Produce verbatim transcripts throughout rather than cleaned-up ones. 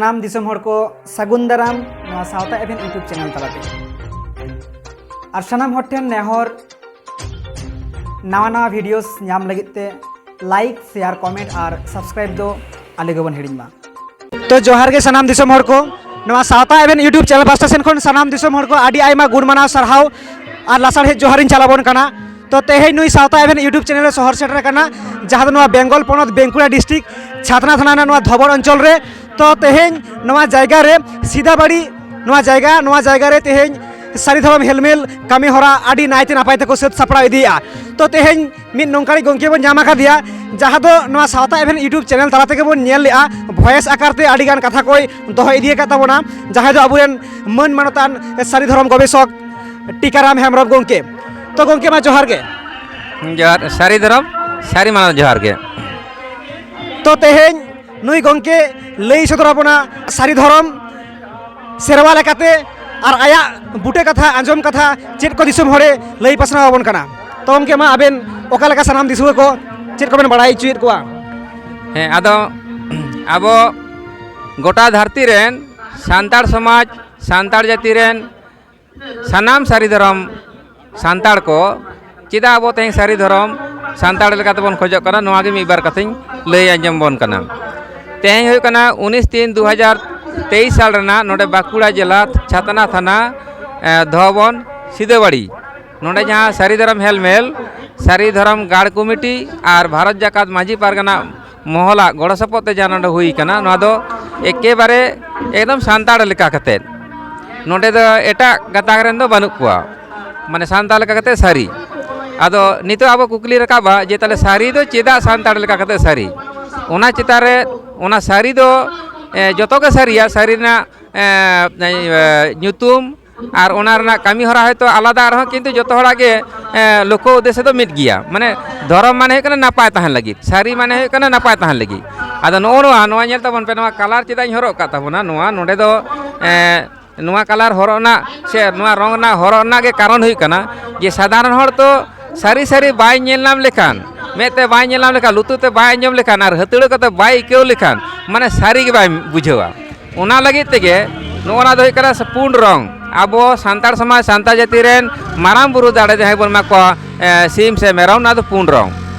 ᱥᱟᱱᱟᱢ ᱫᱤᱥᱚᱢ ᱦᱚᱲ ᱠᱚ ᱥᱟᱹᱜᱩᱱ ᱫᱟᱨᱟᱢ ᱱᱚᱣᱟ ᱥᱟᱶᱛᱟ ᱮᱵᱷᱮᱱ YouTube ᱪᱮᱱᱮᱞ ᱛᱟᱞᱟᱛᱮ᱾ ᱟᱨ ᱥᱟᱱᱟᱢ ᱦᱚᱲ ᱴᱷᱮᱱ ᱱᱮᱦᱚᱨ, ᱱᱟᱣᱟ ᱱᱟᱣᱟ ᱵᱷᱤᱰᱤᱭᱳᱥ ᱧᱟᱢ ᱞᱟᱹᱜᱤᱫ ᱛᱮ ᱞᱟᱭᱤᱠ, ᱥᱮᱭᱟᱨ, ᱠᱚᱢᱮᱱᱴ ᱟᱨ ᱥᱟᱵᱥᱠᱨᱟᱭᱤᱵ ᱫᱚ ᱟᱞᱚ ᱜᱮᱵᱚᱱ ᱦᱤᱲᱤᱧ ᱢᱟ᱾ ᱛᱚ ᱡᱚᱦᱟᱨ ᱜᱮ ᱥᱟᱱᱟᱢ ᱫᱤᱥᱚᱢ ᱦᱚᱲ ᱠᱚ, ᱱᱚᱣᱟ ᱥᱟᱶᱛᱟ ᱮᱵᱷᱮᱱ YouTube ᱪᱮᱱᱮᱞ ᱯᱟᱥᱴᱟ ᱥᱮᱱ ᱠᱷᱚᱱ ᱥᱟᱱᱟᱢ ᱫᱤᱥᱚᱢ ᱦᱚᱲ ᱠᱚ ᱟᱹᱰᱤ ᱟᱭᱢᱟ ᱜᱩᱱ ᱢᱟᱱᱟᱣ ᱥᱟᱨᱦᱟᱣ ᱟᱨ ᱞᱟᱥᱟᱲᱦᱮᱫ ᱡᱚᱦᱟᱨᱤᱧ ᱪᱟᱞ ᱟᱵᱚᱱ ᱠᱟᱱᱟ᱾ ᱛᱚ ᱛᱮᱦᱮᱧ ᱱᱩᱭ ᱥᱟᱶᱛᱟ ᱮᱵᱷᱮᱱ YouTube ᱪᱮᱱᱮᱞ ᱨᱮ ᱥᱚᱦᱚᱨ ᱥᱮᱴᱮᱨ ᱟᱠᱟᱱᱟ, ᱡᱟᱦᱟᱸ ᱫᱚ ᱱᱚᱣᱟ ᱵᱮᱝᱜᱚᱞ ᱯᱚᱱᱚᱛ ᱵᱮᱸᱠᱩᱲᱟ ᱰᱤᱥᱴᱨᱤᱠᱴ ᱪᱷᱟᱛᱱᱟ ᱛᱷᱟᱱᱟ ᱨᱮᱱᱟᱜ ᱱᱚᱣᱟ ᱫᱷᱚᱵᱚᱨ ᱚᱧᱪᱚᱞ ᱨᱮ᱾ ᱛᱚ ᱛᱮᱦᱮᱧ ᱱᱚᱣᱟ ᱡᱟᱭᱜᱟ ᱨᱮ ᱥᱤᱫᱟᱵᱟᱲᱤ, ᱱᱚᱣᱟ ᱡᱟᱭᱜᱟ, ᱱᱚᱣᱟ ᱡᱟᱭᱜᱟ ᱨᱮ ᱛᱮᱦᱮᱧ ᱥᱟᱹᱨᱤ ᱫᱷᱚᱨᱚᱢ ᱦᱮᱞᱢᱮᱞ ᱠᱟᱹᱢᱤ ᱦᱚᱨᱟ ᱟᱹᱰᱤ ᱱᱟᱭᱛᱮ ᱱᱟᱯᱟᱭ ᱛᱮᱠᱚ ᱥᱟᱹᱛ ᱥᱟᱯᱲᱟᱣ ᱤᱫᱤᱭᱮᱫᱼᱟ᱾ ᱛᱚ ᱛᱮᱦᱮᱧ ᱢᱤᱫ ᱱᱚᱝᱠᱟᱱᱤᱡ ᱜᱚᱢᱠᱮ ᱵᱚᱱ ᱧᱟᱢ ᱟᱠᱟᱫᱮᱭᱟ, ᱡᱟᱦᱟᱸ ᱫᱚ ᱱᱚᱣᱟ ᱥᱟᱶᱛᱟ ᱮᱵᱷᱮᱱ YouTube ᱪᱮᱱᱮᱞ ᱛᱟᱞᱟ ᱛᱮᱜᱮ ᱵᱚᱱ ᱧᱮᱞ ᱞᱮᱜᱼᱟ, ᱵᱷᱚᱭᱮᱥ ᱟᱠᱟᱨ ᱛᱮ ᱟᱹᱰᱤ ᱜᱟᱱ ᱠᱟᱛᱷᱟ ᱠᱚᱭ ᱫᱚᱦᱚ ᱤᱫᱤ ᱟᱠᱟᱫ ᱛᱟᱵᱚᱱᱟ, ᱡᱟᱦᱟᱸᱭ ᱫᱚ ᱟᱵᱚᱨᱮᱱ ᱢᱟᱹᱱ ᱢᱟᱱᱚᱛᱟᱱ ᱥᱟᱹᱨᱤ ᱫᱷᱚᱨᱚᱢ ᱜᱚᱵᱮᱥᱚᱠ ᱴᱤᱠᱟᱨᱟᱢ ᱦᱮᱢᱵᱨᱚᱢ ᱜᱚᱢᱠᱮ᱾ ᱛᱚ ᱜᱚᱢᱠᱮ ᱢᱟ ᱡᱚᱦᱟᱨ ᱜᱮ᱾ ᱡᱚᱦᱟᱨ, ᱥᱟᱹᱨᱤ ᱫᱷᱚᱨᱚᱢ ᱥᱟᱹᱨᱤ ᱢᱟᱱᱟᱣ ᱡᱚᱦᱟᱨ ᱜᱮ᱾ ᱛᱚ ᱛᱮᱦᱮᱧ ᱱᱩᱭ ᱜᱚᱢᱠᱮ ᱞᱟᱹᱭ ᱥᱚᱫᱚᱨ ᱟᱵᱚᱱᱟ ᱥᱟᱹᱨᱤ ᱫᱷᱚᱨᱚᱢ ᱥᱮᱨᱣᱟ ᱞᱮᱠᱟᱛᱮ ᱟᱨ ᱟᱭᱟᱜ ᱵᱩᱴᱟᱹ ᱠᱟᱛᱷᱟ, ᱟᱸᱡᱚᱢ ᱠᱟᱛᱷᱟ ᱪᱮᱫ ᱠᱚ ᱫᱤᱥᱚᱢ ᱦᱚᱲᱮ ᱞᱟᱹᱭ ᱯᱟᱥᱱᱟᱣ ᱟᱵᱚᱱ ᱠᱟᱱᱟ᱾ ᱛᱚ ᱜᱚᱢᱠᱮ ᱢᱟ ᱟᱵᱮᱱ ᱚᱠᱟ ᱞᱮᱠᱟ ᱥᱟᱱᱟᱢ ᱫᱤᱥᱩᱣᱟᱹ ᱠᱚ ᱪᱮᱫ ᱠᱚᱵᱮᱱ ᱵᱟᱲᱟᱭ ᱦᱚᱪᱚᱭᱮᱫ ᱠᱚᱣᱟ? ᱦᱮᱸ, ᱟᱫᱚ ᱟᱵᱚ ᱜᱚᱴᱟ ᱫᱷᱟᱹᱨᱛᱤ ᱨᱮᱱ ᱥᱟᱱᱛᱟᱲ ᱥᱚᱢᱟᱡᱽ, ᱥᱟᱱᱛᱟᱲ ᱡᱟᱹᱛᱤ ᱨᱮᱱ ᱥᱟᱱᱟᱢ ᱥᱟᱹᱨᱤ ᱫᱷᱚᱨᱚᱢ ᱥᱟᱱᱛᱟᱲ ᱠᱚ ᱪᱮᱫᱟᱜ ᱟᱵᱚ ᱛᱮᱦᱮᱧ ᱥᱟᱹᱨᱤ ᱫᱷᱚᱨᱚᱢ ᱥᱟᱱᱛᱟᱲ ᱞᱮᱠᱟ ᱛᱮᱵᱚᱱ ᱠᱷᱚᱡᱚᱜ ᱠᱟᱱᱟ, ᱱᱚᱣᱟ ᱜᱮ ᱢᱤᱫ ᱵᱟᱨ ᱠᱟᱛᱷᱟᱧ ᱞᱟᱹᱭ ᱟᱸᱡᱚᱢ ᱵᱚᱱ ᱠᱟᱱᱟ᱾ ᱛᱮᱦᱮᱧ ᱦᱩᱭᱩᱜ ᱠᱟᱱᱟ ᱩᱱᱤᱥ ᱛᱤᱱ ᱫᱩ ᱦᱟᱡᱟᱨ ᱛᱮᱭᱤᱥ ᱥᱟᱞ ᱨᱮᱱᱟᱜ ᱱᱚᱰᱮ ᱵᱟᱸᱠᱩᱲᱟ ᱡᱮᱞᱟ ᱪᱷᱟᱛᱱᱟ ᱛᱷᱟᱱᱟ, ᱮ, ᱫᱷᱚᱵᱚᱱ ᱥᱤᱫᱟᱹᱵᱟᱲᱤ, ᱱᱚᱰᱮ ᱡᱟᱦᱟᱸ ᱥᱟᱹᱨᱤ ᱫᱷᱚᱨᱚᱢ ᱦᱮᱞᱢᱮᱞ, ᱥᱟᱹᱨᱤ ᱫᱷᱚᱨᱚᱢ ᱜᱟᱲ ᱠᱚᱢᱤᱴᱤ ᱟᱨ ᱵᱷᱟᱨᱚᱛ ᱡᱟᱠᱟᱛ ᱢᱟᱹᱡᱷᱤ ᱯᱟᱨᱜᱟᱱᱟ ᱢᱚᱦᱚᱞᱟᱜ ᱜᱚᱲᱚ ᱥᱚᱯᱚᱦᱚᱫ ᱛᱮ ᱡᱟᱦᱟᱸ ᱱᱚᱰᱮ ᱦᱩᱭ ᱠᱟᱱᱟ, ᱱᱚᱣᱟ ᱫᱚ ᱮᱠᱮᱵᱟᱨᱮ ᱮᱠᱫᱚᱢ ᱥᱟᱱᱛᱟᱲ ᱞᱮᱠᱟ ᱠᱟᱛᱮᱫ᱾ ᱱᱚᱰᱮ ᱫᱚ ᱮᱴᱟᱜ ᱜᱟᱛᱟᱠ ᱨᱮᱱ ᱫᱚ ᱵᱟᱹᱱᱩᱜ ᱠᱚᱣᱟ, ᱢᱟᱱᱮ ᱥᱟᱱᱛᱟᱲ ᱞᱮᱠᱟ ᱠᱟᱛᱮᱫ ᱥᱟᱹᱨᱤ᱾ ᱟᱫᱚ ᱱᱤᱛᱚᱜ ᱟᱵᱚ ᱠᱩᱠᱞᱤ ᱨᱟᱠᱟᱵᱟ ᱡᱮ ᱛᱟᱦᱚᱞᱮ ᱥᱟᱹᱨᱤ ᱫᱚ ᱪᱮᱫᱟᱜ ᱥᱟᱱᱛᱟᱲ ᱞᱮᱠᱟ ᱠᱟᱛᱮᱫ ᱥᱟᱹᱨᱤ? ᱚᱱᱟ ᱪᱮᱛᱟᱱ ᱨᱮ, ᱚᱱᱟ ᱥᱟᱹᱨᱤ ᱫᱚ, ᱮ, ᱡᱚᱛᱚ ᱜᱮ ᱥᱟᱹᱨᱤᱭᱟ, ᱥᱟᱹᱨᱤ ᱨᱮᱱᱟᱜ, ᱮ, ᱮ, ᱧᱩᱛᱩᱢ ᱟᱨ ᱚᱱᱟ ᱨᱮᱱᱟᱜ ᱠᱟᱹᱢᱤ ᱦᱚᱨᱟ ᱦᱚᱭᱛᱳ ᱟᱞᱟᱫᱟ ᱨᱮᱦᱚᱸ, ᱠᱤᱱᱛᱩ ᱡᱚᱛᱚ ᱦᱚᱲᱟᱜ ᱜᱮ, ᱮ, ᱞᱚᱠᱠᱷᱚ ᱩᱫᱽᱫᱮᱥᱥᱚ ᱫᱚ ᱢᱤᱫ ᱜᱮᱭᱟ᱾ ᱢᱟᱱᱮ ᱫᱷᱚᱨᱚᱢ ᱢᱟᱱᱮ ᱦᱩᱭᱩᱜ ᱠᱟᱱᱟ ᱱᱟᱯᱟᱭ ᱛᱟᱦᱮᱱ ᱞᱟᱹᱜᱤᱫ, ᱥᱟᱹᱨᱤ ᱢᱟᱱᱮ ᱦᱩᱭᱩᱜ ᱠᱟᱱᱟ ᱱᱟᱯᱟᱭ ᱛᱟᱦᱮᱱ ᱞᱟᱹᱜᱤᱫ᱾ ᱟᱫᱚ ᱱᱚᱜᱼᱚ ᱱᱚᱣᱟ, ᱱᱚᱣᱟ ᱧᱮᱞ ᱛᱟᱵᱚᱱ ᱯᱮ, ᱱᱚᱣᱟ ᱠᱟᱞᱟᱨ ᱪᱮᱫᱟᱜ ᱤᱧ ᱦᱚᱨᱚᱜ ᱟᱠᱟᱫ ᱛᱟᱵᱚᱱᱟ, ᱱᱚᱣᱟ ᱱᱚᱰᱮ ᱫᱚ, ᱮ, ᱱᱚᱣᱟ ᱠᱟᱞᱟᱨ ᱦᱚᱨᱚᱜ ᱨᱮᱱᱟᱜ ᱥᱮ ᱱᱚᱣᱟ ᱨᱚᱝ ᱨᱮᱱᱟᱜ ᱦᱚᱨᱚᱜ ᱨᱮᱱᱟᱜ ᱜᱮ ᱠᱟᱨᱚᱱ ᱦᱩᱭᱩᱜ ᱠᱟᱱᱟ ᱡᱮ ᱥᱟᱫᱷᱟᱨᱚᱱ ᱦᱚᱲ ᱛᱚ ᱥᱟᱹᱨᱤ ᱥᱟᱹᱨᱤ ᱵᱟᱭ ᱧᱮᱞ ᱧᱟᱢ ᱞᱮᱠᱷᱟᱱ, ᱢᱮᱫ ᱛᱮ ᱵᱟᱭ ᱧᱮᱞ ᱧᱟᱢ ᱞᱮᱠᱷᱟᱱ, ᱞᱩᱛᱩᱨ ᱛᱮ ᱵᱟᱭ ᱟᱸᱡᱚᱢ ᱞᱮᱠᱷᱟᱱ ᱟᱨ ᱦᱟᱹᱛᱲᱟᱹ ᱠᱟᱛᱮ ᱵᱟᱭ ᱟᱹᱭᱠᱟᱹᱣ ᱞᱮᱠᱷᱟᱱ, ᱢᱟᱱᱮ ᱥᱟᱹᱨᱤ ᱜᱮ ᱵᱟᱭ ᱵᱩᱡᱷᱟᱹᱣᱟ᱾ ᱚᱱᱟ ᱞᱟᱹᱜᱤᱫ ᱛᱮᱜᱮ ᱱᱚᱜᱼᱚ ᱱᱟ ᱫᱚ ᱦᱩᱭᱩᱜ ᱠᱟᱱᱟ ᱥᱮ ᱯᱩᱸᱰ ᱨᱚᱝ᱾ ᱟᱵᱚ ᱥᱟᱱᱛᱟᱲ ᱥᱚᱢᱟᱡᱽ, ᱥᱟᱱᱛᱟᱲ ᱡᱟᱹᱛᱤ ᱨᱮᱱ ᱢᱟᱨᱟᱝ ᱵᱩᱨᱩ ᱫᱟᱲᱮ ᱡᱟᱦᱟᱸᱭ ᱵᱚᱱ ᱮᱢᱟ ᱠᱚᱣᱟ, ᱮ, ᱥᱤᱢ ᱥᱮ ᱢᱮᱨᱚᱢ, ᱚᱱᱟ ᱫᱚ ᱯᱩᱸᱰ ᱨᱚᱝ᱾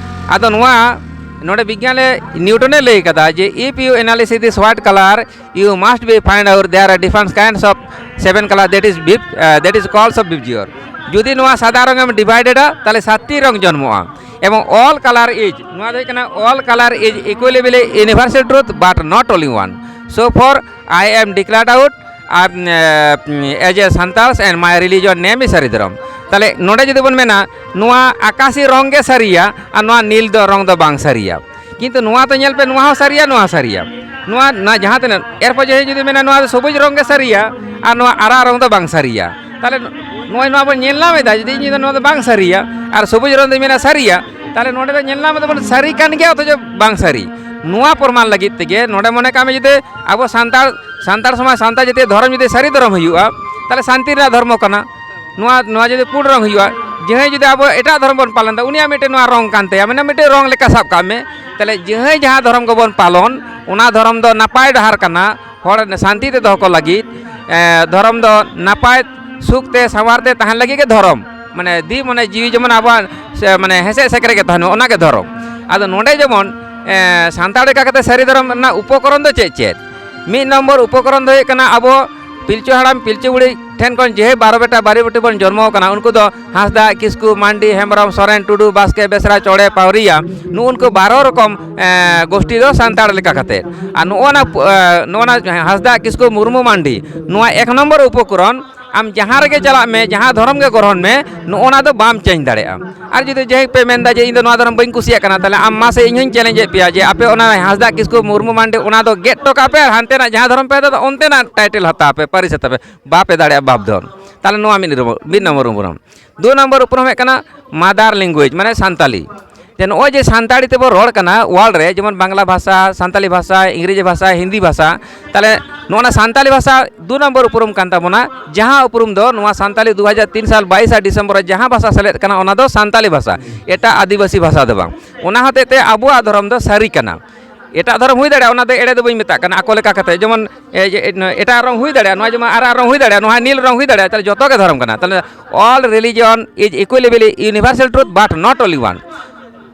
ᱟᱫᱚ ᱱᱚᱣᱟ ᱱᱚᱰᱮ ᱵᱤᱜᱽᱜᱟᱱ ᱨᱮ ᱱᱤᱭᱩᱴᱚᱱᱮ ᱞᱟᱹᱭ ᱠᱟᱫᱟ ᱡᱮ, "If you analysis this white color, you must be find out there are different kinds of seven color, that is bip-, uh, that is calls of bipjior." ᱡᱩᱫᱤ ᱱᱚᱣᱟ ᱥᱟᱫᱟ ᱨᱚᱝ ᱮᱢ ᱰᱤᱵᱷᱟᱭᱰᱮᱰᱟ, ᱛᱟᱦᱚᱞᱮ ᱥᱟᱛᱴᱤ ᱨᱚᱝ ᱡᱚᱱᱢᱚᱜᱼᱟ᱾ ᱮᱵᱚᱝ all color is, ᱱᱚᱣᱟ ᱫᱚ ᱦᱩᱭᱩᱜ ᱠᱟᱱᱟ, all color is equally universal truth but not only one. So for I am declared out, R, A, as a Santals and my religion name is ᱥᱟᱹᱨᱤ ᱫᱷᱚᱨᱚᱢ᱾ ᱛᱟᱦᱞᱮ ᱱᱚᱰᱮ ᱡᱩᱫᱤ ᱵᱚᱱ ᱢᱮᱱᱟ, ᱱᱚᱣᱟ ᱟᱠᱟᱥᱤ ᱨᱚᱝ ᱜᱮ ᱥᱟᱹᱨᱤᱭᱟ ᱟᱨ ᱱᱚᱣᱟ ᱱᱤᱞ ᱫᱚ ᱨᱚᱝ ᱫᱚ ᱵᱟᱝ ᱥᱟᱹᱨᱤᱭᱟ, ᱠᱤᱱᱛᱩ ᱱᱚᱣᱟ ᱫᱚ ᱧᱮᱞ ᱯᱮ, ᱱᱚᱣᱟ ᱦᱚᱸ ᱥᱟᱹᱨᱤᱭᱟ, ᱱᱚᱣᱟ ᱦᱚᱸ ᱥᱟᱹᱨᱤᱭᱟ, ᱱᱚᱣᱟ, ᱱᱚᱣᱟ ᱡᱟᱦᱟᱸ ᱛᱤᱱᱟᱹᱜ, ᱮᱨᱯᱚᱨ ᱡᱩᱫᱤ ᱢᱮᱱᱟ ᱱᱚᱣᱟ ᱫᱚ ᱥᱚᱵᱩᱡ ᱨᱚᱝ ᱜᱮ ᱥᱟᱹᱨᱤᱭᱟ ᱟᱨ ᱱᱚᱣᱟ ᱟᱨᱟᱜ ᱨᱚᱝ ᱫᱚ ᱵᱟᱝ ᱥᱟᱹᱨᱤᱭᱟ, ᱛᱟᱦᱞᱮ ᱱᱚᱜᱼᱚᱭ ᱱᱚᱣᱟ ᱵᱚᱱ ᱧᱮᱞ ᱧᱟᱢ ᱮᱫᱟ, ᱡᱩᱫᱤ ᱤᱧ ᱫᱚ ᱱᱚᱣᱟ ᱫᱚ ᱵᱟᱝ ᱥᱟᱹᱨᱤᱭᱟ ᱟᱨ ᱥᱚᱵᱩᱡ ᱨᱚᱝ ᱫᱚᱧ ᱢᱮᱱᱟ ᱥᱟᱹᱨᱤᱭᱟ, ᱛᱟᱦᱞᱮ ᱱᱚᱰᱮ ᱫᱚ ᱧᱮᱞ ᱧᱟᱢ ᱮᱫᱟ ᱵᱚᱱ ᱥᱟᱹᱨᱤ ᱠᱟᱱ ᱜᱮᱭᱟ ᱚᱛᱷᱚᱪᱚ ᱵᱟᱝ ᱥᱟᱹᱨᱤ᱾ ᱱᱚᱣᱟ ᱯᱨᱚᱢᱟᱱ ᱞᱟᱹᱜᱤᱫ ᱛᱮᱜᱮ ᱱᱚᱰᱮ ᱢᱚᱱᱮ ᱠᱟᱜ ᱢᱮ ᱡᱩᱫᱤ ᱟᱵᱚ ᱥᱟᱱᱛᱟᱲ, ᱥᱟᱱᱛᱟᱲ ᱥᱚᱢᱟᱡᱽ, ᱥᱟᱱᱛᱟᱲ ᱡᱟᱹᱛᱤᱭᱟᱜ ᱫᱷᱚᱨᱚᱢ ᱡᱩᱫᱤ ᱥᱟᱹᱨᱤ ᱫᱷᱚᱨᱚᱢ ᱦᱩᱭᱩᱜᱼᱟ, ᱛᱟᱦᱞᱮ ᱥᱟᱱᱛᱤ ᱨᱮᱱᱟᱜ ᱫᱷᱚᱨᱢᱚ ᱠᱟᱱᱟ᱾ ᱱᱚᱣᱟ, ᱱᱚᱣᱟ ᱡᱩᱫᱤ ᱯᱩᱸᱰ ᱨᱚᱝ ᱦᱩᱭᱩᱜᱼᱟ, ᱡᱟᱦᱟᱸᱭ ᱡᱩᱫᱤ ᱟᱵᱚ ᱮᱴᱟᱜ ᱫᱷᱚᱨᱚᱢ ᱵᱚᱱ ᱯᱟᱞᱚᱱ ᱮᱫᱟ, ᱩᱱᱤᱭᱟᱜ ᱢᱤᱫᱴᱮᱱ ᱱᱚᱣᱟ ᱨᱚᱝ ᱠᱟᱱ ᱛᱟᱭᱟ, ᱢᱟᱱᱮ ᱢᱤᱫᱴᱮᱱ ᱨᱚᱝ ᱞᱮᱠᱟ ᱥᱟᱵ ᱠᱟᱜ ᱢᱮ᱾ ᱛᱟᱦᱞᱮ ᱡᱟᱦᱟᱸᱭ ᱡᱟᱦᱟᱸ ᱫᱷᱚᱨᱚᱢ ᱜᱮᱵᱚᱱ ᱯᱟᱞᱚᱱ, ᱚᱱᱟ ᱫᱷᱚᱨᱚᱢ ᱫᱚ ᱱᱟᱯᱟᱭ ᱰᱟᱦᱟᱨ ᱠᱟᱱᱟ, ᱦᱚᱲ ᱥᱟᱱᱛᱤ ᱛᱮ ᱫᱚᱦᱚ ᱠᱚ ᱞᱟᱹᱜᱤᱫ, ᱮ, ᱫᱷᱚᱨᱚᱢ ᱫᱚ ᱱᱟᱯᱟᱭ ᱥᱩᱠ ᱛᱮ ᱥᱟᱶᱟᱨ ᱛᱮ ᱛᱟᱦᱮᱱ ᱞᱟᱹᱜᱤᱫ ᱜᱮ ᱫᱷᱚᱨᱚᱢ, ᱢᱟᱱᱮ ᱫᱤ ᱢᱚᱱᱮ ᱡᱤᱣᱤ ᱡᱮᱢᱚᱱ ᱟᱵᱚᱣᱟᱜ ᱥᱮ, ᱢᱟᱱᱮ ᱦᱮᱸᱥᱮᱡ ᱥᱮᱠᱨᱮᱡ ᱜᱮ ᱛᱟᱦᱮᱱ ᱢᱟ, ᱚᱱᱟ ᱜᱮ ᱫᱷᱚᱨᱚᱢ᱾ ᱟᱫᱚ ᱱᱚᱰᱮ ᱡᱮᱢᱚᱱ, ᱮ, ᱥᱟᱱᱛᱟᱲ ᱞᱮᱠᱟ ᱠᱟᱛᱮ ᱥᱟᱹᱨᱤ ᱫᱷᱚᱨᱚᱢ ᱨᱮᱱᱟᱜ ᱩᱯᱚᱠᱚᱨᱚᱱ ᱫᱚ ᱪᱮᱫ ᱪᱮᱫ? ᱢᱤᱫ ᱱᱚᱢᱵᱚᱨ ᱩᱯᱚᱠᱚᱨᱚᱱ ᱫᱚ ᱦᱩᱭᱩᱜ ᱠᱟᱱᱟ ᱟᱵᱚ ᱯᱤᱞᱪᱩ ᱦᱟᱲᱟᱢ ᱯᱤᱞᱪᱩ ᱵᱩᱲᱦᱤ ᱴᱷᱮᱱ ᱠᱷᱚᱱ ᱡᱮ ᱵᱟᱨᱚ ᱵᱮᱴᱟ ᱵᱟᱨᱚ ᱵᱤᱴᱤ ᱵᱚᱱ ᱡᱚᱱᱢᱚ ᱟᱠᱟᱱᱟ, ᱩᱱᱠᱩ ᱫᱚ ᱦᱟᱸᱥᱫᱟ, ᱠᱤᱥᱠᱩ, ᱢᱟᱱᱰᱤ, ᱦᱮᱢᱵᱨᱚᱢ, ᱥᱚᱨᱮᱱ, ᱴᱩᱰᱩ, ᱵᱟᱥᱠᱮ, ᱵᱮᱥᱨᱟ, ᱪᱚᱲᱮ, ᱯᱟᱣᱨᱤᱭᱟ, ᱱᱩᱜᱼᱩ ᱱᱩᱠᱩ ᱵᱟᱨᱚ ᱨᱚᱠᱚᱢ, ᱮ, ᱜᱳᱥᱴᱤ ᱫᱚ ᱥᱟᱱᱛᱟᱲ ᱞᱮᱠᱟ ᱠᱟᱛᱮ᱾ ᱟᱨ ᱱᱚᱜᱼᱚ ᱱᱟ, ᱮ, ᱱᱚᱜᱼᱚ ᱱᱟ ᱦᱟᱸᱥᱫᱟ, ᱠᱤᱥᱠᱩ, ᱢᱩᱨᱢᱩ, ᱢᱟᱱᱰᱤ, ᱱᱚᱣᱟ ᱮᱠ ᱱᱚᱢᱵᱚᱨ ᱩᱯᱚᱠᱚᱨᱚᱱ, ᱟᱢ ᱡᱟᱦᱟᱸ ᱨᱮᱜᱮ ᱪᱟᱞᱟᱜ ᱢᱮ, ᱡᱟᱦᱟᱸ ᱫᱷᱚᱨᱚᱢ ᱜᱮ ᱜᱨᱚᱦᱚᱱ ᱢᱮ, ᱱᱚᱜᱼᱚ ᱱᱟ ᱫᱚ ᱵᱟᱢ ᱪᱮᱧᱡᱽ ᱫᱟᱲᱮᱭᱟᱜᱼᱟ᱾ ᱟᱨ ᱡᱩᱫᱤ ᱡᱟᱦᱟᱸᱭ ᱯᱮ ᱢᱮᱱᱫᱟ ᱡᱮ ᱤᱧ ᱫᱚ ᱱᱚᱣᱟ ᱫᱷᱚᱨᱚᱢ ᱵᱟᱹᱧ ᱠᱩᱥᱤᱭᱟᱜ ᱠᱟᱱᱟ, ᱛᱟᱦᱞᱮ ᱟᱢ ᱢᱟᱥᱮ ᱤᱧ ᱦᱚᱸᱧ ᱪᱮᱞᱮᱧᱡᱽ ᱮᱫ ᱯᱮᱭᱟ ᱡᱮ ᱟᱯᱮ ᱚᱱᱟ ᱦᱟᱸᱥᱫᱟ, ᱠᱤᱥᱠᱩ, ᱢᱩᱨᱢᱩ, ᱢᱟᱱᱰᱤ ᱚᱱᱟ ᱫᱚ ᱜᱮᱫ ᱦᱚᱴᱚ ᱠᱟᱜ ᱯᱮ ᱟᱨ ᱦᱟᱱᱛᱮᱱᱟᱜ ᱡᱟᱦᱟᱸ ᱫᱷᱚᱨᱚᱢ ᱯᱮ ᱫᱚ ᱚᱱᱛᱮᱱᱟᱜ ᱴᱟᱭᱴᱮᱞ ᱦᱟᱛᱟᱣ ᱯᱮ, ᱯᱟᱹᱨᱤᱥ ᱦᱟᱛᱟᱣ ᱯᱮ, ᱵᱟᱯᱮ ᱫᱟᱲᱮᱭᱟᱜᱼᱟ ᱵᱟᱯ ᱫᱷᱚᱱ᱾ ᱛᱟᱦᱞᱮ ᱱᱚᱣᱟ ᱢᱤᱫ ᱱᱚᱢᱵᱚᱨ, ᱢᱤᱫ ᱱᱚᱢᱵᱚᱨ ᱩᱯᱨᱩᱢ᱾ ᱫᱩ ᱱᱚᱢᱵᱚᱨ ᱩᱯᱨᱩᱢ ᱦᱩᱭᱩᱜ ᱠᱟᱱᱟ mother language, ᱢᱟᱱᱮ ᱥᱟᱱᱛᱟᱞᱤ᱾ ᱡᱮ ᱱᱚᱜᱼᱚᱭ ᱡᱮ ᱥᱟᱱᱛᱟᱲᱤ ᱛᱮᱵᱚ ᱨᱚᱲ ᱠᱟᱱᱟ world ᱨᱮ, ᱡᱮᱢᱚᱱ ᱵᱟᱝᱞᱟ ᱵᱷᱟᱥᱟ, ᱥᱟᱱᱛᱟᱞᱤ ᱵᱷᱟᱥᱟ, ᱤᱝᱨᱮᱡᱤ ᱵᱷᱟᱥᱟ, ᱦᱤᱱᱫᱤ ᱵᱷᱟᱥᱟ, ᱛᱟᱦᱞᱮ ᱱᱚᱜᱼᱚ ᱱᱟ ᱥᱟᱱᱛᱟᱞᱤ ᱵᱷᱟᱥᱟ ᱫᱩ ᱱᱚᱢᱵᱚᱨ ᱩᱯᱨᱩᱢ ᱠᱟᱱ ᱛᱟᱵᱚᱱᱟ, ᱡᱟᱦᱟᱸ ᱩᱯᱨᱩᱢ ᱫᱚ ᱱᱚᱣᱟ ᱥᱟᱱᱛᱟᱞᱤ ᱫᱩ ᱦᱟᱡᱟᱨ ᱛᱤᱱ ᱥᱟᱞ ᱵᱟᱭᱤᱥᱟ ᱰᱤᱥᱮᱢᱵᱚᱨ ᱨᱮ ᱡᱟᱦᱟᱸ ᱵᱷᱟᱥᱟ ᱥᱮᱞᱮᱫ ᱠᱟᱱᱟ, ᱚᱱᱟ ᱫᱚ ᱥᱟᱱᱛᱟᱞᱤ ᱵᱷᱟᱥᱟ, ᱮᱴᱟᱜ ᱟᱹᱫᱤᱵᱟᱹᱥᱤ ᱵᱷᱟᱥᱟ ᱫᱚ ᱵᱟᱝ᱾ ᱚᱱᱟ ᱦᱚᱛᱮᱡ ᱛᱮ ᱟᱵᱚᱣᱟᱜ ᱫᱷᱚᱨᱚᱢ ᱫᱚ ᱥᱟᱹᱨᱤ ᱠᱟᱱᱟ᱾ ᱮᱴᱟᱜ ᱫᱷᱚᱨᱚᱢ ᱦᱩᱭ ᱫᱟᱲᱮᱭᱟᱜᱼᱟ, ᱚᱱᱟ ᱫᱚ ᱮᱲᱮ ᱫᱚ ᱵᱟᱹᱧ ᱢᱮᱛᱟᱜ ᱠᱟᱱᱟ᱾ ᱟᱠᱚ ᱞᱮᱠᱟ ᱠᱟᱛᱮ, ᱡᱮᱢᱚᱱ ᱮ, ᱡᱮ, ᱮ, ᱮᱴᱟᱜ ᱨᱚᱝ ᱦᱩᱭ ᱫᱟᱲᱮᱭᱟᱜᱼᱟ, ᱱᱚᱣᱟ ᱡᱮᱢᱚᱱ ᱟᱨᱟᱜ ᱨᱚᱝ ᱦᱩᱭ ᱫᱟᱲᱮᱭᱟᱜᱼᱟ, ᱱᱚᱣᱟ ᱱᱤᱞ ᱨᱚᱝ ᱦᱩᱭ ᱫᱟᱲᱮᱭᱟᱜᱼᱟ, ᱛᱟᱦᱚᱞᱮ ᱡᱚᱛᱚ ᱜᱮ ᱫᱷᱚᱨᱚᱢ ᱠᱟᱱᱟ᱾ ᱛᱟᱦᱚᱞᱮ all religion is equally universal truth but not only one.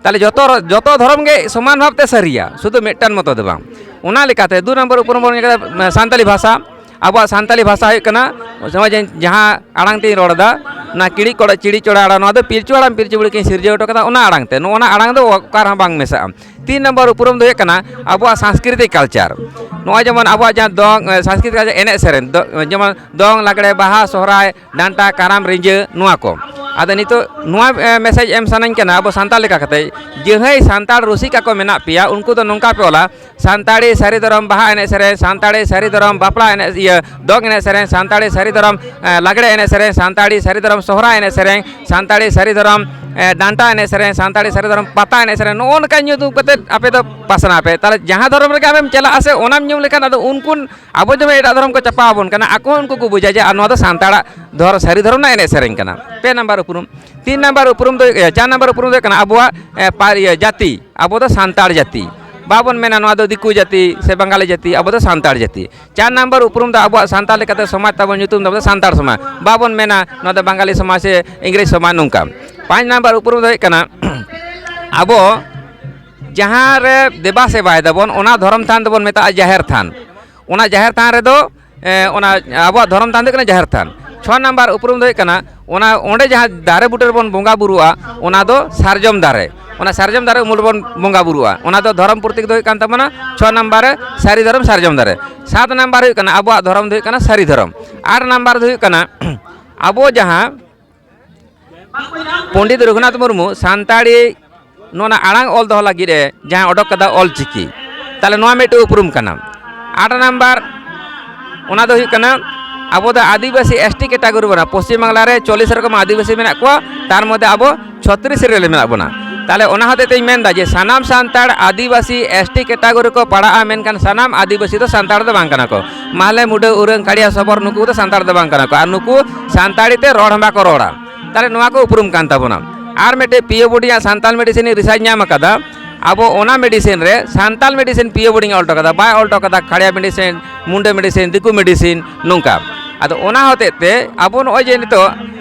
ᱛᱟᱦᱚᱞᱮ ᱡᱚᱛᱚ ᱨᱚ-, ᱡᱚᱛᱚ ᱫᱷᱚᱨᱚᱢ ᱜᱮ ᱥᱚᱢᱟᱱ ᱵᱷᱟᱵᱛᱮ ᱥᱟᱹᱨᱤᱭᱟ, ᱥᱩᱫᱷᱩ ᱢᱤᱫᱴᱟᱝ ᱢᱚᱛᱚ ᱫᱚ ᱵᱟᱝ᱾ ᱚᱱᱟ ᱞᱮᱠᱟᱛᱮ ᱫᱩ ᱱᱚᱢᱵᱚᱨ ᱩᱯᱨᱩᱢ ᱵᱚᱱ ᱧᱮᱞ ᱠᱮᱫᱟ, ᱮ, ᱥᱟᱱᱛᱟᱞᱤ ᱵᱷᱟᱥᱟ᱾ ᱟᱵᱚᱣᱟᱜ ᱥᱟᱱᱛᱟᱞᱤ ᱵᱷᱟᱥᱟ ᱦᱩᱭᱩᱜ ᱠᱟᱱᱟ, ᱱᱚᱜᱼᱚᱭ ᱡᱮ ᱡᱟᱦᱟᱸ ᱟᱲᱟᱝ ᱛᱤᱧ ᱨᱚᱲ ᱮᱫᱟ, ᱚᱱᱟ ᱠᱤᱲᱤ ᱠᱚᱲᱟ, ᱪᱤᱲᱤ ᱪᱚᱲᱟ ᱟᱲᱟᱝ, ᱱᱚᱣᱟ ᱫᱚ ᱯᱤᱞᱪᱩ ᱦᱟᱲᱟᱢ ᱯᱤᱞᱪᱩ ᱵᱩᱲᱦᱤ ᱠᱤᱱ ᱥᱤᱨᱡᱟᱹᱣ ᱦᱚᱴᱚ ᱠᱟᱫᱟ, ᱚᱱᱟ ᱟᱲᱟᱝ ᱛᱮ᱾ ᱱᱚᱜᱼᱚ ᱱᱟ ᱟᱲᱟᱝ ᱫᱚ ᱚᱠᱟ ᱨᱮᱦᱚᱸ ᱵᱟᱝ ᱢᱮᱥᱟᱜᱼᱟ᱾ ᱛᱤᱱ ᱱᱚᱢᱵᱚᱨ ᱩᱯᱨᱩᱢ ᱫᱚ ᱦᱩᱭᱩᱜ ᱠᱟᱱᱟ ᱟᱵᱚᱣᱟᱜ ᱥᱟᱝᱥᱠᱨᱤᱛᱤᱠ culture᱾ ᱱᱚᱜᱼᱚᱭ ᱡᱮᱢᱚᱱ ᱟᱵᱚᱣᱟᱜ ᱡᱟᱦᱟᱸ ᱫᱚᱝ, ᱮ, ᱥᱟᱝᱥᱠᱨᱤᱛᱤᱠ culture, ᱮᱱᱮᱡ ᱥᱮᱨᱮᱧ, ᱫᱚ, ᱡᱮᱢᱚᱱ ᱫᱚᱝ, ᱞᱟᱜᱽᱲᱮ, ᱵᱟᱦᱟ, ᱥᱚᱦᱨᱟᱭ, ᱰᱟᱱᱴᱟ, ᱠᱟᱨᱟᱢ, ᱨᱤᱸᱡᱟᱹ, ᱱᱚᱣᱟ ᱠᱚ᱾ ᱟᱫᱚ ᱱᱤᱛᱚᱜ ᱱᱚᱣᱟ, ᱮ, message ᱮᱢ ᱥᱟᱱᱟᱧ ᱠᱟᱱᱟ ᱟᱵᱚ ᱥᱟᱱᱛᱟᱲ ᱞᱮᱠᱟ ᱠᱟᱛᱮ, ᱡᱟᱦᱟᱸᱭ ᱥᱟᱱᱛᱟᱲ ᱨᱩᱥᱤᱠᱟ ᱠᱚ ᱢᱮᱱᱟᱜ ᱯᱮᱭᱟ, ᱩᱱᱠᱩ ᱫᱚ ᱱᱚᱝᱠᱟ ᱯᱮ ᱚᱞᱟ, ᱥᱟᱱᱛᱟᱲᱤ ᱥᱟᱹᱨᱤ ᱫᱷᱚᱨᱚᱢ ᱵᱟᱦᱟ ᱮᱱᱮᱡ ᱥᱮᱨᱮᱧ, ᱥᱟᱱᱛᱟᱲᱤ ᱥᱟᱹᱨᱤ ᱫᱷᱚᱨᱚᱢ ᱵᱟᱯᱞᱟ ᱮᱱᱮᱡ, ᱤᱭᱟᱹ, ᱫᱚᱝ ᱮᱱᱮᱡ ᱥᱮᱨᱮᱧ, ᱥᱟᱱᱛᱟᱲᱤ ᱥᱟᱹᱨᱤ ᱫᱷᱚᱨᱚᱢ, ᱮ, ᱞᱟᱜᱽᱲᱮ ᱮᱱᱮᱡ ᱥᱮᱨᱮᱧ, ᱥᱟᱱᱛᱟᱲᱤ ᱥᱟᱹᱨᱤ ᱫᱷᱚᱨᱚᱢ ᱥᱚᱦᱨᱟᱭ ᱮᱱᱮᱡ ᱥᱮᱨᱮᱧ, ᱥᱟᱱᱛᱟᱲᱤ ᱥᱟᱹᱨᱤ ᱫᱷᱚᱨᱚᱢ, ᱮ, ᱰᱟᱱᱴᱟ ᱮᱱᱮᱡ ᱥᱮᱨᱮᱧ, ᱥᱟᱱᱛᱟᱲᱤ ᱥᱟᱹᱨᱤ ᱫᱷᱚᱨᱚᱢ ᱯᱟᱛᱟ ᱮᱱᱮᱡ ᱥᱮᱨᱮᱧ, ᱱᱚᱜᱼᱚ ᱱᱚᱝᱠᱟ ᱧᱩᱛᱩᱢ ᱠᱟᱛᱮ ᱟᱯᱮ ᱫᱚ ᱯᱟᱥᱱᱟᱣ ᱯᱮ᱾ ᱛᱟᱦᱚᱞᱮ ᱡᱟᱦᱟᱸ ᱫᱷᱚᱨᱚᱢ ᱨᱮᱜᱮ ᱟᱢᱮᱢ ᱪᱟᱞᱟᱜᱼᱟ ᱥᱮ, ᱚᱱᱟᱢ ᱧᱩᱢ ᱞᱮᱠᱷᱟᱱ ᱟᱫᱚ ᱩᱱᱠᱩ ᱟᱵᱚ ᱡᱮᱢᱚᱱ ᱮᱴᱟᱜ ᱫᱷᱚᱨᱚᱢ ᱠᱚ ᱪᱟᱯᱟ ᱟᱵᱚᱱ ᱠᱟᱱᱟ, ᱟᱠᱚ ᱦᱚᱸ ᱩᱱᱠᱩ ᱠᱚ ᱵᱩᱡᱟ ᱡᱮ ᱟᱨ ᱱᱚᱣᱟ ᱫᱚ ᱥᱟᱱᱛᱟᱲᱟᱜ ᱫᱷᱚᱨ-, ᱥᱟᱹᱨᱤ ᱫᱷᱚᱨᱚᱢ ᱨᱮᱱᱟᱜ ᱮᱱᱮᱡ ᱥᱮᱨᱮᱧ ᱠᱟᱱᱟ᱾ ᱯᱮ ᱱᱟᱢᱵᱟᱨ ᱩᱯᱨᱩᱢ᱾ ᱛᱤᱱ ᱱᱟᱢᱵᱟᱨ ᱩᱯᱨᱩᱢ ᱫᱚ, ᱮ, ᱪᱟᱨ ᱱᱟᱢᱵᱟᱨ ᱩᱯᱨᱩᱢ ᱫᱚ ᱦᱩᱭᱩᱜ ᱠᱟᱱᱟ ᱟᱵᱚᱣᱟᱜ, ᱮ, ᱯᱟ-, ᱤᱭᱟᱹ, ᱡᱟᱹᱛᱤ᱾ ᱟᱵᱚ ᱫᱚ ᱥᱟᱱᱛᱟᱲ ᱡᱟᱹᱛᱤ᱾ ᱵᱟᱵᱚᱱ ᱢᱮᱱᱟ ᱱᱚᱣᱟ ᱫᱚ ᱫᱤᱠᱩ ᱡᱟᱹᱛᱤ ᱥᱮ ᱵᱟᱝᱜᱟᱞᱤ ᱡᱟᱹᱛᱤ, ᱟᱵᱚ ᱫᱚ ᱥᱟᱱᱛᱟᱲ ᱡᱟᱹᱛᱤ᱾ ᱪᱟᱨ ᱱᱟᱢᱵᱟᱨ ᱩᱯᱨᱩᱢ ᱫᱚ ᱟᱵᱚᱣᱟᱜ ᱥᱟᱱᱛᱟᱲ ᱞᱮᱠᱟᱛᱮ ᱥᱚᱢᱟᱡᱽ ᱛᱟᱵᱚᱱ, ᱧᱩᱛᱩᱢ ᱛᱟᱵᱚᱱ ᱫᱚ ᱥᱟᱱᱛᱟᱲ ᱥᱚᱢᱟᱡᱽ᱾ ᱵᱟᱵᱚᱱ ᱢᱮᱱᱟ ᱱᱚᱣᱟ ᱫᱚ ᱵᱟᱝᱜᱟᱞᱤ ᱥᱚᱢᱟᱡᱽ ᱥᱮ ᱤᱝᱨᱮᱡᱽ ᱥᱚᱢᱟᱡᱽ, ᱱᱚᱝᱠᱟ᱾ ᱯᱟᱸᱪ ᱱᱟᱢᱵᱟᱨ ᱩᱯᱨᱩᱢ ᱫᱚ ᱦᱩᱭᱩᱜ ᱠᱟᱱᱟ ᱟᱵᱚ ᱡᱟᱦᱟᱸ ᱨᱮ ᱫᱮᱵᱟ ᱥᱮᱵᱟᱭ ᱫᱟᱵᱚᱱ, ᱚᱱᱟ ᱫᱷᱚᱨᱚᱢ ᱛᱷᱟᱱ ᱫᱚᱵᱚᱱ ᱢᱮᱛᱟᱜᱼᱟ ᱡᱟᱦᱮᱨ ᱛᱷᱟᱱ᱾ ᱚᱱᱟ ᱡᱟᱦᱮᱨ ᱛᱷᱟᱱ ᱨᱮᱫᱚ, ᱮ, ᱚᱱᱟ ᱟᱵᱚᱣᱟᱜ ᱫᱷᱚᱨᱚᱢ ᱛᱷᱟᱱ ᱫᱚ ᱦᱩᱭᱩᱜ ᱠᱟᱱᱟ ᱡᱟᱦᱮᱨ ᱛᱷᱟᱱ᱾ ᱪᱷᱚ ᱱᱟᱢᱵᱟᱨ ᱩᱯᱨᱩᱢ ᱫᱚ ᱦᱩᱭᱩᱜ ᱠᱟᱱᱟ ᱚᱱᱟ, ᱚᱸᱰᱮ ᱡᱟᱦᱟᱸ ᱫᱟᱨᱮ ᱵᱩᱴᱟᱹ ᱨᱮᱵᱚᱱ ᱵᱚᱸᱜᱟ ᱵᱩᱨᱩᱜᱼᱟ, ᱚᱱᱟ ᱫᱚ ᱥᱟᱨᱡᱚᱢ ᱫᱟᱨᱮ᱾ ᱚᱱᱟ ᱥᱟᱨᱡᱚᱢ ᱫᱟᱨᱮ ᱩᱢᱩᱞ ᱨᱮᱵᱚᱱ ᱵᱚᱸᱜᱟ ᱵᱩᱨᱩᱜᱼᱟ᱾ ᱚᱱᱟ ᱫᱚ ᱫᱷᱚᱨᱚᱢ ᱯᱨᱚᱛᱤᱠ ᱫᱚ ᱦᱩᱭᱩᱜ ᱠᱟᱱ ᱛᱟᱵᱚᱱᱟ ᱪᱷᱚ ᱱᱟᱢᱵᱟᱨ ᱨᱮ ᱥᱟᱹᱨᱤ ᱫᱷᱚᱨᱚᱢ ᱥᱟᱨᱡᱚᱢ ᱫᱟᱨᱮ᱾ ᱥᱟᱛ ᱱᱟᱢᱵᱟᱨ ᱦᱩᱭᱩᱜ ᱠᱟᱱᱟ ᱟᱵᱚᱣᱟᱜ ᱫᱷᱚᱨᱚᱢ ᱫᱚ ᱦᱩᱭᱩᱜ ᱠᱟᱱᱟ ᱥᱟᱹᱨᱤ ᱫᱷᱚᱨᱚᱢ᱾ ᱟᱴ ᱱᱟᱢᱵᱟᱨ ᱫᱚ ᱦᱩᱭᱩᱜ ᱠᱟᱱᱟ ᱟᱵᱚ ᱡᱟᱦᱟᱸ ᱯᱚᱱᱰᱤᱛ ᱨᱚᱜᱷᱩᱱᱟᱛᱷ ᱢᱩᱨᱢᱩ ᱥᱟᱱᱛᱟᱲᱤ ᱱᱚᱣᱟ ᱟᱲᱟᱝ ᱚᱞ ᱫᱚᱦᱚ ᱞᱟᱹᱜᱤᱫ ᱮ ᱡᱟᱦᱟᱸ ᱚᱰᱚᱠ ᱠᱟᱫᱟ ᱚᱞ ᱪᱤᱠᱤ, ᱛᱟᱦᱞᱮ ᱱᱚᱣᱟ ᱢᱤᱫᱴᱮᱱ ᱩᱯᱨᱩᱢ ᱠᱟᱱᱟ᱾ ᱟᱴ ᱱᱟᱢᱵᱟᱨ, ᱚᱱᱟ ᱫᱚ ᱦᱩᱭᱩᱜ ᱠᱟᱱᱟ ᱟᱵᱚ ᱫᱚ ᱟᱹᱫᱤᱵᱟᱹᱥᱤ ᱮᱥ ᱴᱤ category ᱵᱚᱱᱟ᱾ ᱯᱚᱥᱪᱤᱢ ᱵᱟᱝᱞᱟ ᱨᱮ ᱪᱚᱞᱞᱤᱥ ᱨᱚᱠᱚᱢ ᱟᱹᱫᱤᱵᱟᱹᱥᱤ ᱢᱮᱱᱟᱜ ᱠᱚᱣᱟ, ᱛᱟᱨ ᱢᱚᱫᱽᱫᱷᱮ ᱟᱵᱚ ᱪᱷᱚᱛᱨᱤᱥ ᱨᱮ ᱢᱮᱱᱟᱜ ᱵᱚᱱᱟ᱾ ᱛᱟᱦᱞᱮ ᱚᱱᱟ ᱦᱚᱛᱮᱡ ᱛᱮᱧ ᱢᱮᱱᱫᱟ ᱡᱮ ᱥᱟᱱᱟᱢ ᱥᱟᱱᱛᱟᱲ ᱟᱹᱫᱤᱵᱟᱹᱥᱤ ᱮᱥ ᱴᱤ category ᱠᱚ ᱯᱟᱲᱟᱜᱼᱟ, ᱢᱮᱱᱠᱷᱟᱱ ᱥᱟᱱᱟᱢ ᱟᱹᱫᱤᱵᱟᱹᱥᱤ ᱫᱚ ᱥᱟᱱᱛᱟᱲ ᱫᱚ ᱵᱟᱝ ᱠᱟᱱᱟ ᱠᱚ᱾ ᱢᱟᱦᱞᱮ, ᱢᱩᱰᱟᱹ, ᱩᱨᱟᱹᱝ, ᱠᱟᱲᱤᱭᱟ, ᱥᱚᱵᱚᱨ, ᱱᱩᱠᱩ ᱫᱚ ᱥᱟᱱᱛᱟᱲ ᱫᱚ ᱵᱟᱝ ᱠᱟᱱᱟ ᱠᱚ, ᱟᱨ ᱱᱩᱠᱩ ᱥᱟᱱᱛᱟᱲᱤ ᱛᱮ ᱨᱚᱲ ᱦᱚᱸ ᱵᱟᱠᱚ ᱨᱚᱲᱟ᱾ ᱛᱟᱦᱞᱮ ᱱᱚᱣᱟ ᱠᱚ ᱩᱯᱨᱩᱢ ᱠᱟᱱ ᱛᱟᱵᱚᱱᱟ᱾ ᱟᱨ ᱢᱤᱫᱴᱮᱡ ᱯᱤ ᱳ ᱵᱳᱰᱤᱭᱟᱜ ᱥᱟᱱᱛᱟᱲ ᱢᱮᱰᱤᱥᱤᱱ ᱨᱤᱥᱟᱨᱪ ᱧᱟᱢ ᱟᱠᱟᱫᱟ, ᱟᱵᱚ ᱚᱱᱟ ᱢᱮᱰᱤᱥᱤᱱ ᱨᱮ ᱥᱟᱱᱛᱟᱞ ᱢᱮᱰᱤᱥᱤᱱ ᱯᱤᱭᱳ ᱵᱳᱨᱰᱤᱝ ᱚᱞ ᱦᱚᱴᱚ ᱠᱟᱫᱟ, ᱵᱟᱭ ᱚᱞ ᱦᱚᱴᱚ ᱠᱟᱫᱟ ᱠᱷᱟᱲᱭᱟ ᱢᱮᱰᱤᱥᱤᱱ, ᱢᱩᱱᱰᱟᱹ ᱢᱮᱰᱤᱥᱤᱱ, ᱫᱤᱠᱩ ᱢᱮᱰᱤᱥᱤᱱ, ᱱᱚᱝᱠᱟ᱾ ᱟᱫᱚ ᱚᱱᱟ ᱦᱚᱛᱮᱡ ᱛᱮ ᱟᱵᱚ ᱱᱚᱜᱼᱚᱭ ᱡᱮ ᱱᱤᱛᱚᱜ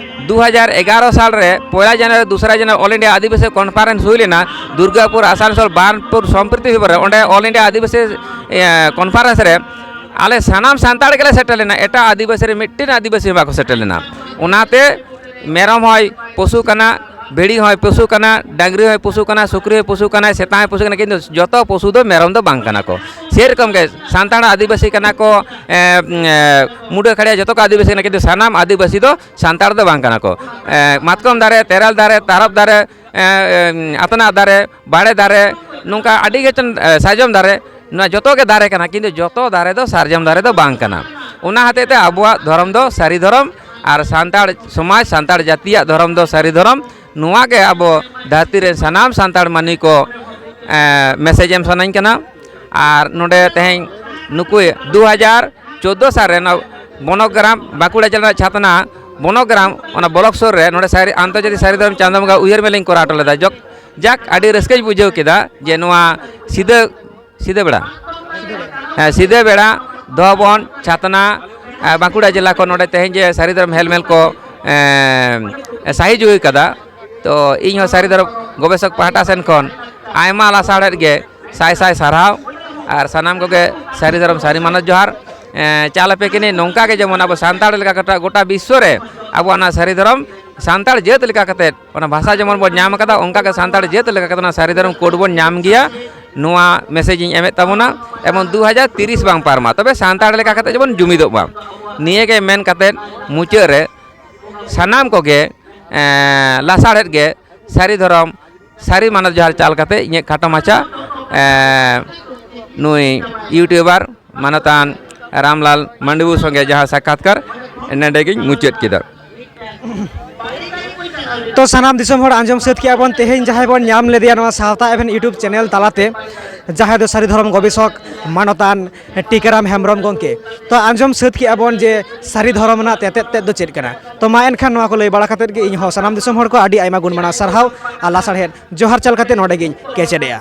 ᱫᱩ ᱦᱟᱡᱟᱨ ᱮᱜᱟᱨᱚ ᱥᱟᱞ ᱨᱮ ᱯᱚᱭᱞᱟ ᱡᱟᱱᱩᱣᱟᱨᱤ, ᱫᱩᱥᱨᱟ ᱡᱟᱱᱩᱣᱟᱨᱤ All India ᱟᱹᱫᱤᱵᱟᱹᱥᱤ ᱠᱚᱱᱯᱷᱟᱨᱮᱱᱥ ᱦᱩᱭ ᱞᱮᱱᱟ ᱫᱩᱨᱜᱟᱯᱩᱨ ᱟᱥᱟᱱᱥᱳᱞ ᱵᱟᱨᱱᱯᱩᱨ ᱥᱚᱢᱯᱨᱤᱛᱤ ᱵᱷᱚᱵᱚᱱ ᱨᱮ᱾ ᱚᱸᱰᱮ All India ᱟᱹᱫᱤᱵᱟᱹᱥᱤ, ᱮ, ᱠᱚᱱᱯᱷᱟᱨᱮᱱᱥ ᱨᱮ ᱟᱞᱮ ᱥᱟᱱᱟᱢ ᱥᱟᱱᱛᱟᱲ ᱜᱮᱞᱮ ᱥᱮᱴᱮᱨ ᱞᱮᱱᱟ, ᱮᱴᱟᱜ ᱟᱹᱫᱤᱵᱟᱹᱥᱤ ᱨᱮ ᱢᱤᱫᱴᱮᱱ ᱟᱹᱫᱤᱵᱟᱹᱥᱤ ᱦᱚᱸ ᱵᱟᱠᱚ ᱥᱮᱴᱮᱨ ᱞᱮᱱᱟ᱾ ᱚᱱᱟᱛᱮ ᱢᱮᱨᱚᱢ ᱦᱚᱸᱭ ᱯᱚᱥᱩ ᱠᱟᱱᱟ, ᱵᱷᱤᱲᱤ ᱦᱚᱸᱭ ᱯᱚᱥᱩ ᱠᱟᱱᱟ, ᱰᱟᱝᱨᱤ ᱦᱚᱸᱭ ᱯᱚᱥᱩ ᱠᱟᱱᱟ, ᱥᱩᱠᱨᱤ ᱦᱚᱸᱭ ᱯᱚᱥᱩ ᱠᱟᱱᱟ, ᱥᱮᱛᱟ ᱦᱚᱸᱭ ᱯᱚᱥᱩ ᱠᱟᱱᱟ, ᱠᱤᱱᱛᱩ ᱡᱚᱛᱚ ᱯᱚᱥᱩ ᱫᱚ ᱢᱮᱨᱚᱢ ᱫᱚ ᱵᱟᱝ ᱠᱟᱱᱟ ᱠᱚ᱾ ᱥᱮᱨᱚᱠᱚᱢ ᱜᱮ ᱥᱟᱱᱛᱟᱲ ᱟᱹᱫᱤᱵᱟᱹᱥᱤ ᱠᱟᱱᱟ ᱠᱚ, ᱮ, ᱮ, ᱢᱩᱰᱟᱹ ᱠᱷᱟᱲᱭᱟ ᱡᱚᱛᱚ ᱠᱚ ᱟᱹᱫᱤᱵᱟᱹᱥᱤ ᱠᱟᱱᱟ, ᱠᱤᱱᱛᱩ ᱥᱟᱱᱟᱢ ᱟᱹᱫᱤᱵᱟᱹᱥᱤ ᱫᱚ ᱥᱟᱱᱛᱟᱲ ᱫᱚ ᱵᱟᱝ ᱠᱟᱱᱟ ᱠᱚ᱾ ᱮ, ᱢᱟᱛᱠᱚᱢ ᱫᱟᱨᱮ, ᱛᱮᱨᱮᱞ ᱫᱟᱨᱮ, ᱛᱟᱨᱚᱵ ᱫᱟᱨᱮ, ᱮ, ᱮ, ᱟᱛᱱᱟᱜ ᱫᱟᱨᱮ, ᱵᱟᱲᱮ ᱫᱟᱨᱮ, ᱱᱚᱝᱠᱟ ᱟᱹᱰᱤ ᱜᱮ ᱪᱚᱝ, ᱮ, ᱥᱟᱨᱡᱚᱢ ᱫᱟᱨᱮ, ᱱᱚᱣᱟ ᱡᱚᱛᱚ ᱜᱮ ᱫᱟᱨᱮ ᱠᱟᱱᱟ, ᱠᱤᱱᱛᱩ ᱡᱚᱛᱚ ᱫᱟᱨᱮ ᱫᱚ ᱥᱟᱨᱡᱚᱢ ᱫᱟᱨᱮ ᱫᱚ ᱵᱟᱝ ᱠᱟᱱᱟ᱾ ᱚᱱᱟ ᱦᱚᱛᱮᱡ ᱛᱮ ᱟᱵᱚᱣᱟᱜ ᱫᱷᱚᱨᱚᱢ ᱫᱚ ᱥᱟᱹᱨᱤ ᱫᱷᱚᱨᱚᱢ ᱟᱨ ᱥᱟᱱᱛᱟᱲ ᱥᱚᱢᱟᱡᱽ, ᱥᱟᱱᱛᱟᱲ ᱡᱟᱹᱛᱤᱭᱟᱜ ᱫᱷᱚᱨᱚᱢ ᱫᱚ ᱥᱟᱹᱨᱤ ᱫᱷᱚᱨᱚᱢ᱾ ᱱᱚᱣᱟ ᱜᱮ ᱟᱵᱚ ᱫᱷᱟᱹᱨᱛᱤ ᱨᱮᱱ ᱥᱟᱱᱟᱢ ᱥᱟᱱᱛᱟᱲ ᱢᱟᱹᱱᱢᱤ ᱠᱚ, ᱮ, ᱢᱮᱥᱮᱡᱽ ᱮᱢ ᱥᱟᱱᱟᱧ ᱠᱟᱱᱟ᱾ ᱟᱨ ᱱᱚᱰᱮ ᱛᱮᱦᱮᱧ ᱱᱩᱠᱩ ᱫᱩ ᱦᱟᱡᱟᱨ ᱪᱳᱫᱽᱫᱳ ᱥᱟᱞ ᱨᱮ ᱱᱚᱣᱟ ᱵᱚᱱᱚᱜᱨᱟᱢ, ᱵᱟᱸᱠᱩᱲᱟ ᱡᱮᱞᱟ ᱨᱮᱱᱟᱜ ᱪᱷᱟᱛᱱᱟ ᱵᱚᱱᱚᱜᱨᱟᱢ, ᱚᱱᱟ ᱵᱞᱚᱠ ᱥᱩᱨ ᱨᱮ ᱱᱚᱰᱮ ᱥᱟᱹᱨᱤ, ᱟᱱᱛᱚᱨᱡᱟᱛᱤᱭᱚ ᱥᱟᱹᱨᱤ ᱫᱷᱚᱨᱚᱢ ᱪᱟᱸᱫᱳ ᱵᱚᱸᱜᱟ ᱩᱭᱦᱟᱹᱨ ᱢᱮᱞᱟᱧ ᱠᱚᱨᱟᱣ ᱦᱚᱴᱚ ᱞᱮᱫᱟ᱾ ᱡᱚᱠ ᱡᱟᱠ, ᱟᱹᱰᱤ ᱨᱟᱹᱥᱠᱟᱹᱧ ᱵᱩᱡᱷᱟᱹᱣ ᱠᱮᱫᱟ ᱡᱮ ᱱᱚᱣᱟ ᱥᱤᱫᱟᱹ, ᱥᱤᱫᱟᱹ ᱵᱮᱲᱟ, ᱦᱮᱸ, ᱥᱤᱫᱟᱹ ᱵᱮᱲᱟ ᱫᱷᱚᱵᱚᱱ ᱪᱷᱟᱛᱱᱟ, ᱮ, ᱵᱟᱸᱠᱩᱲᱟ ᱡᱮᱞᱟ ᱠᱷᱚᱱ ᱱᱚᱰᱮ ᱛᱮᱦᱮᱧ ᱡᱮ ᱥᱟᱹᱨᱤ ᱫᱷᱚᱨᱚᱢ ᱦᱮᱞᱢᱮᱞ ᱠᱚ, ᱮ, ᱥᱟᱹᱦᱤ ᱡᱩᱦᱤ ᱠᱟᱫᱟ, ᱛᱚ ᱤᱧ ᱦᱚᱸ ᱥᱟᱹᱨᱤ ᱫᱷᱚᱨᱚᱢ ᱜᱚᱵᱮᱥᱚᱠ ᱯᱟᱦᱴᱟ ᱥᱮᱱ ᱠᱷᱚᱱ ᱟᱭᱢᱟ ᱞᱟᱥᱟᱲᱦᱮᱫ ᱜᱮ ᱥᱟᱭ ᱥᱟᱭ ᱥᱟᱨᱦᱟᱣ᱾ ᱟᱨ ᱥᱟᱱᱟᱢ ᱠᱚᱜᱮ ᱥᱟᱹᱨᱤ ᱫᱷᱚᱨᱚᱢ ᱥᱟᱹᱨᱤ ᱢᱟᱱᱚᱛ ᱡᱚᱦᱟᱨ᱾ ᱮ, ᱪᱟᱞ ᱟᱯᱮ ᱠᱟᱹᱱᱟᱹᱧ ᱱᱚᱝᱠᱟ ᱜᱮ ᱡᱮᱢᱚᱱ ᱟᱵᱚ ᱥᱟᱱᱛᱟᱲ ᱞᱮᱠᱟ ᱜᱚᱴᱟ, ᱜᱚᱴᱟ ᱵᱤᱥᱥᱚ ᱨᱮ ᱟᱵᱚᱣᱟᱜ ᱚᱱᱟ ᱥᱟᱹᱨᱤ ᱫᱷᱚᱨᱚᱢ ᱥᱟᱱᱛᱟᱲ ᱡᱟᱹᱛ ᱞᱮᱠᱟ ᱠᱟᱛᱮᱫ ᱚᱱᱟ ᱵᱷᱟᱥᱟ ᱡᱮᱢᱚᱱ ᱵᱚᱱ ᱧᱟᱢ ᱟᱠᱟᱫᱟ, ᱚᱱᱠᱟ ᱜᱮ ᱥᱟᱱᱛᱟᱲ ᱡᱟᱹᱛ ᱞᱮᱠᱟ ᱠᱟᱛᱮᱫ ᱚᱱᱟ ᱥᱟᱹᱨᱤ ᱫᱷᱚᱨᱚᱢ ᱠᱳᱰ ᱵᱚᱱ ᱧᱟᱢ ᱜᱮᱭᱟ᱾ ᱱᱚᱣᱟ ᱢᱮᱥᱮᱡᱽ ᱤᱧ ᱮᱢᱮᱫ ᱛᱟᱵᱚᱱᱟ᱾ ᱮᱵᱚᱝ ᱫᱩ ᱦᱟᱡᱟᱨ ᱛᱤᱨᱤᱥ ᱵᱟᱝ ᱯᱟᱨᱚᱢᱟ, ᱛᱚᱵᱮ ᱥᱟᱱᱛᱟᱲ ᱞᱮᱠᱟ ᱠᱟᱛᱮᱫ ᱡᱮᱢᱚᱱ ᱡᱩᱢᱤᱫᱚᱜ ᱢᱟ᱾ ᱱᱤᱭᱟᱹ ᱜᱮ ᱢᱮᱱ ᱠᱟᱛᱮᱫ ᱢᱩᱪᱟᱹᱫ ᱨᱮ ᱥᱟᱱᱟᱢ ᱠᱚᱜᱮ, ᱮᱸ, ᱞᱟᱥᱟᱲᱦᱮᱫ ᱜᱮ ᱥᱟᱹᱨᱤ ᱫᱷᱚᱨᱚᱢ ᱥᱟᱹᱨᱤ ᱢᱟᱱᱚᱛ ᱡᱚᱦᱟᱨ ᱪᱟᱞ ᱠᱟᱛᱮ ᱤᱧᱟᱹᱜ ᱠᱷᱟᱴᱚ ᱢᱟᱪᱷᱟ, ᱮᱸ, ᱱᱩᱭ ᱤᱭᱩᱴᱩᱵᱟᱨ ᱢᱟᱱᱚᱛᱟᱱ ᱨᱟᱢᱞᱟᱞ ᱢᱟᱱᱰᱤ ᱵᱟᱹᱵᱩ ᱥᱚᱸᱜᱮ ᱡᱟᱦᱟᱸ ᱥᱟᱠᱠᱷᱟᱛᱠᱟᱨ ᱱᱚᱰᱮ ᱜᱤᱧ ᱢᱩᱪᱟᱹᱫ ᱠᱮᱫᱟ᱾ ᱛᱚ ᱥᱟᱱᱟᱢ ᱫᱤᱥᱚᱢ ᱦᱚᱲ, ᱟᱸᱡᱚᱢ ᱥᱟᱹᱛ ᱠᱮᱜᱼᱟ ᱵᱚᱱ ᱛᱮᱦᱮᱧ ᱡᱟᱦᱟᱸᱭ ᱵᱚᱱ ᱧᱟᱢ ᱞᱮᱫᱮᱭᱟ ᱱᱚᱣᱟ ᱥᱟᱶᱛᱟ ᱮᱵᱷᱮᱱ YouTube ᱪᱮᱱᱮᱞ ᱛᱟᱞᱟᱛᱮ, ᱡᱟᱦᱟᱸᱭ ᱫᱚ ᱥᱟᱹᱨᱤ ᱫᱷᱚᱨᱚᱢ ᱜᱚᱵᱮᱥᱚᱠ ᱢᱟᱱᱚᱛᱟᱱ ᱴᱤᱠᱟᱨᱟᱢ ᱦᱮᱢᱵᱨᱚᱢ ᱜᱚᱢᱠᱮ᱾ ᱛᱚ ᱟᱸᱡᱚᱢ ᱥᱟᱹᱛ ᱠᱮᱜᱼᱟ ᱵᱚᱱ ᱡᱮ ᱥᱟᱹᱨᱤ ᱫᱷᱚᱨᱚᱢ ᱨᱮᱱᱟᱜ ᱛᱮᱛᱮᱫ ᱛᱮᱫ ᱫᱚ ᱪᱮᱫ ᱠᱟᱱᱟ᱾ ᱛᱚ ᱢᱟ ᱮᱱᱠᱷᱟᱱ ᱱᱚᱣᱟ ᱠᱚ ᱞᱟᱹᱭ ᱵᱟᱲᱟ ᱠᱟᱛᱮᱫ ᱜᱮ ᱤᱧ ᱦᱚᱸ ᱥᱟᱱᱟᱢ ᱫᱤᱥᱚᱢ ᱦᱚᱲ ᱠᱚ ᱟᱹᱰᱤ ᱟᱭᱢᱟ ᱜᱩᱱ ᱢᱟᱱᱟᱣ ᱥᱟᱨᱦᱟᱣ ᱟᱨ ᱞᱟᱥᱟᱲᱦᱮᱫ ᱡᱚᱦᱟᱨ ᱪᱟᱞ ᱠᱟᱛᱮ ᱱᱚᱰᱮ ᱜᱤᱧ ᱠᱮᱪᱮᱫᱮᱜᱼᱟ᱾